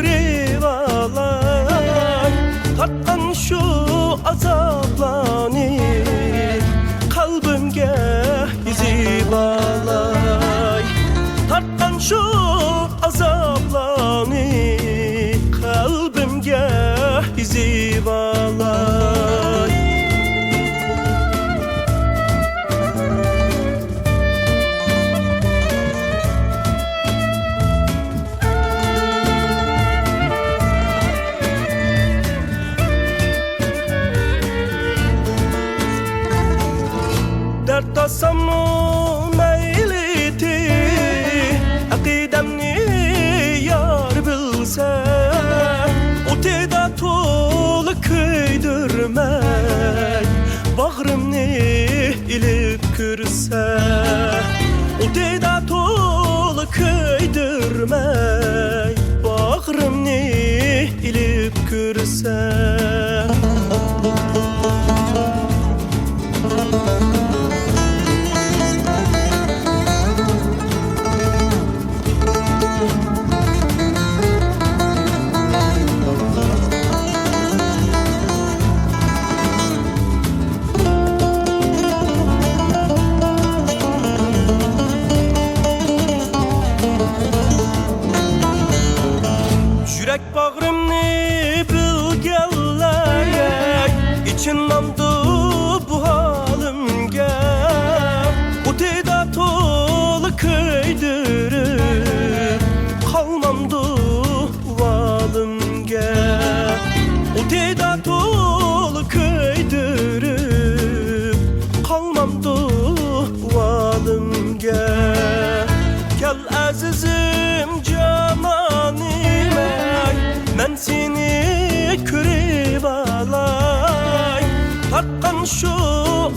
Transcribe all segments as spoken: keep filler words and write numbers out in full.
كۆرۈۋالاي، تارتقان شۇ ئازابلارنى قەلبىمگە يېزىۋالاي. تارتقان شۇ ئازابلارنى قەلبىمگە يېزىۋالاي. دەرد تارتساممۇ مەيلى، ئەقىدەمنى يار بىلسە، ئوتىدا تولا كۆيدۈرمەي، باغرىمنى ئېلىپ كىرسە، ئوتىدا تولا كۆيدۈرمەي، باغرىمنى ئېلىپ كىرسە. يۈرەك باغرىمنى بىلگەنلەر ئېچىنمامدۇ بۇ ھالىمگە؟ ئوتىدا تولا كۆيدۈرۈپ قالمامدۇ ۋالىمگە؟ ئوتىدا تولا كۆيدۈرۈپ قالمامدۇ ۋالىمگە؟ كەل ئەزىزىم جانانىم، مەن سېنى كۆرۈۋالاي. تارتقان شۇ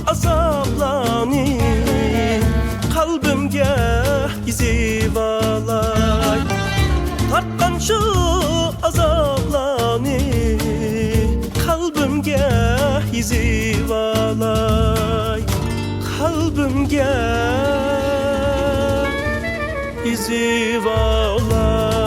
ئازابلارنى قەلبىمگە يېزىۋالاي. تارتقان شۇ ئازابلارنى قەلبىمگە يېزىۋالاي. قەلبىمگە يېزىۋالاي.